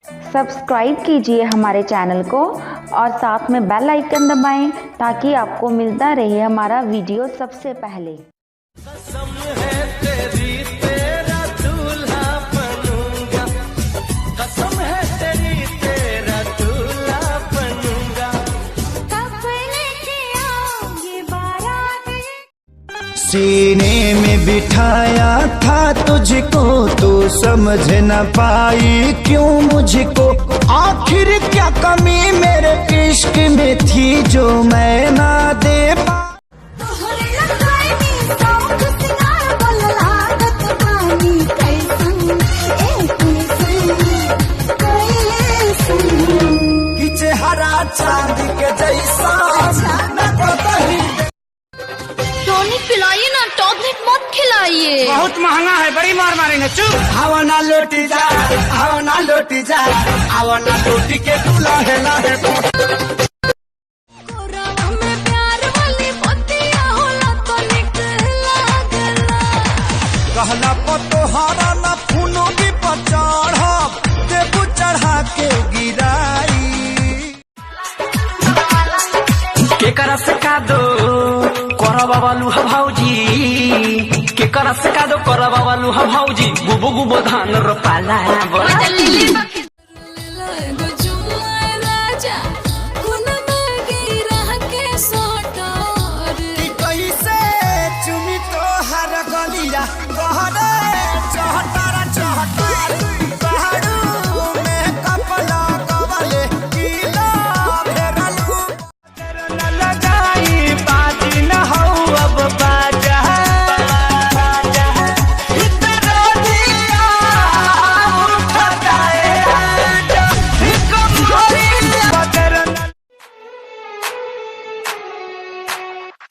Subscribe कीजिए हमारे channel को और साथ में बेल आइकन दबाएं ताकि आपको मिलता रहे हमारा वीडियो सबसे पहले। कसम है तेरी तेरा दूल्हा बनूंगा, कसम है तेरी तेरा दूल्हा बनूंगा। कब लेके आओगे बारात? सीने में बिठाया था तुझको, तू समझ न पाई क्यों मुझको। आखिर क्या कमी मेरे इश्क में थी जो मैं ना दे पा। तोहरे लगाई शौक सिंगार लागत बानी कैसन ए कैसन कैसन। कि चेहरा चांद के जैसा न कतई। टॉनिक पिलाइए ना, टॉबलेट मत खिलाइए। बहुत महंगा है, बड़ी मार मारेंगे। चुप। हवा ना लोटी जा, हवा ना लोटी जा, हवा ना लोटी के तू लाहे लाहे। कोरावा में प्यार वाली बतिया होला तो निक लागला। कहला पतोहारा ना फूनो भी पचढ़ब, देबू चढ़ा के गिराई। के करस का दो करबा वालू ह भौजी, के करस का दो करबा वालू ह भौजी, गुबो गुबो धान रोपाला। एगो चुम्मा राजा कोना में गिरा के सोटर। कैसे चुमी तो हर गलिया कहरे चहटारा चहटार पहाड़ू में कपला कवले किला भेरलू। न लगाई बाजी न हौ अब बाजा, इतना दिया उठता है आजा, बदर न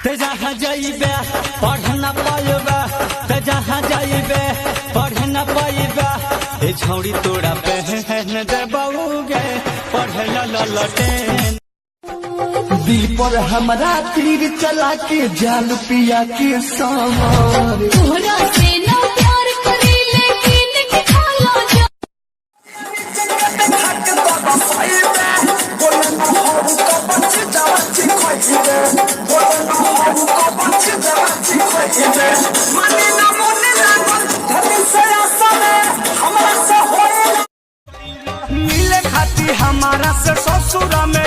ते जहाँ जाइबे पढ़ न पाइबे, ते जहाँ जाइबे पढ़ न पाइबे, ए छौड़ी तोरा पहन देबौगे पढ़ ल लटेन। दिल पर हमरा तीर चला के जाल पिया के सामान। तोहरा से ना प्यार करे लेकिन के खाला जा। मिले खाती हमारा से ससुरा में।